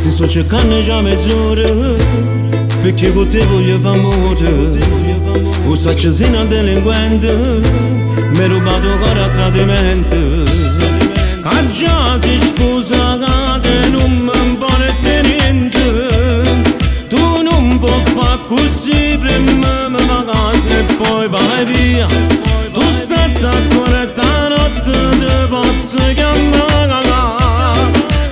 Te sto cercanno già mezz'ora Perché con te voglio fare amore 'O saccio si 'na delinquente M'hai rubato 'o core a tradimento Ca già si sposata e nun me 'mporta 'e niente Tu nun può fa accussì Primma me va casa e poi vai via Tu statte accorta 'a notte te pozzo chiammà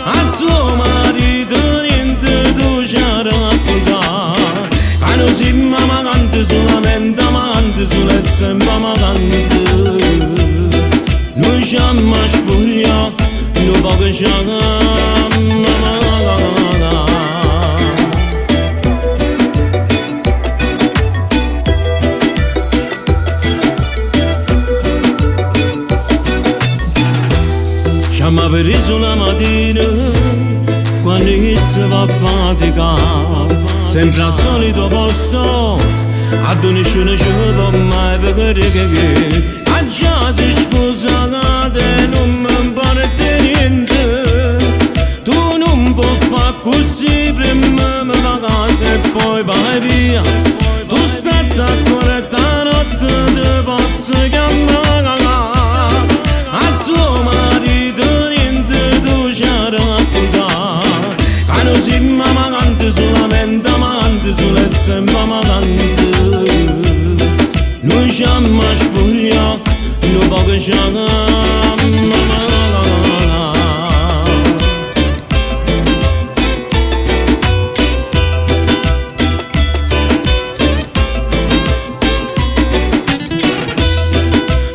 A tuo marito niente tu ce raccuntà Ca nu simmo amante sulamente amante Sul e sempe amante Nuje c'amma spuglià Nu poco c'amma C'amma verè sulo 'a matina Quanno isso va a faticà Sempre al solito posto Addò nisciuno ce po' mai vedè Ca già si sposata e nun me 'mporta 'e niente Tu nun può fa accussì Primma me va casa e poi vai via Tu statte accorta 'a notte te pozzo chiammà A tuo marito niente tu ce raccuntà Ca nu simmo amante sulamente amante Sul e sempe amante Nuje c'amma spuglià Nu poco c'amma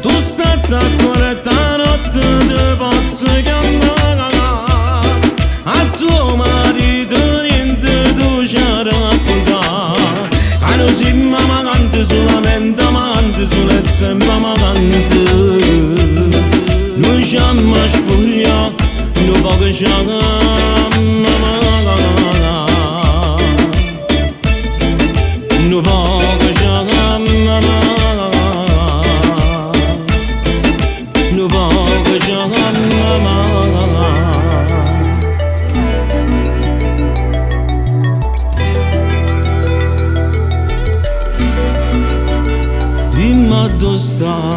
Tu statte accorta 'a notte te pozzo chiammà A tuo marito niente tu ce raccuntà Ca nu simmo amante sulamente amante Sul e sempe amante Nuje c'amma spuglià Nu poco c'amma Nu poco c'amma Nu poco c'amma Dimmi addò sta.